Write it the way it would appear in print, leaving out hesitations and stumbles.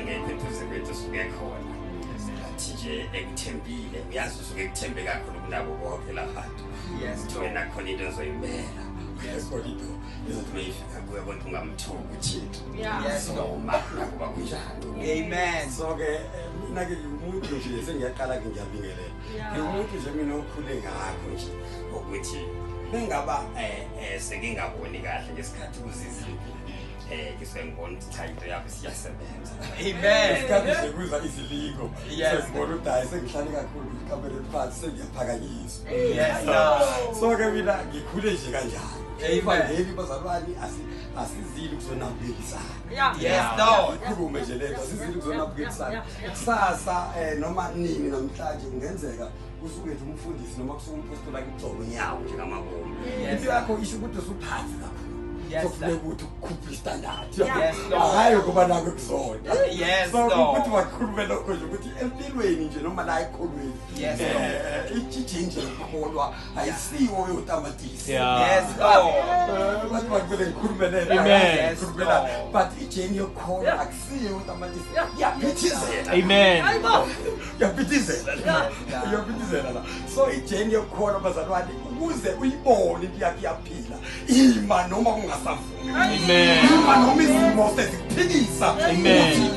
Engekho eduze kwethu, usuke khona, athi nje ekuthembile. Uyazi, usuke ekuthembe kakhulu kunabo bonke labantu. Ukuthi wena khona into ozoyimela, khona into ezothi uma ifika kuwe kodwa ungamthuki uThixo. Soma nakuba kunjalo. Amen. So-ke mina-ke ngiwumuntu nje, sengiyaqala-ke, ngiyabingelela. Ngiwumuntu nje mina okhule ngakho nje ukuthi bengaba sengingaboni kahle ngesikhathi kuziziphi, ngisuke ngibona ukuthi cha, into yabo siyasebenza. Amen. Ngesikhathi nje kuza izilingo, sengibona ukuthi hayi, sengihlale kakhulu ikamelo eliphansi, sengiyaphakanyiswa. Yes, Lord. So-ke mina ngikhule nje kanjalo. Amen. Ivangeli, bazalwane, asizili ukuzonabukelisana. Yes, Lord. Ikhulume nje lento, asizili ukuzonabukelisana. Kusasa noma nini, namhlanje kungenzeka usuke nje umfundisi noma kusuke umpostoli akugcoba unyawo njengamabomu. Into yakho isho ukuthi usuphansi kakhulu. So kufuneka ukuthi ukukhuphe istandard. Yes, Lord. Hayi ukuba nako kuzona. Yes, So Lord. ukuthi bakhulume lokho nje ukuthi empilweni nje noma la ekholweni, ijiji nje yokukholwa ayisiwo yotamatisi. Yes, Lord. Bathi bakumele ngikhulume lento. Amen. Yes, Ngikhulumela, Lord. but i-journey yokukholwa akusiyo utamatisi, iyaphithizela. Amen. Iyaphithizela la, iyaphithizela la. So i-journey yokukholwa, bazalwane, ukuze uyibone into yakho iyaphila, ima noma kungasavumi. Amen. Ima noma izimo sezikuphikisa. Amen. Ukuthi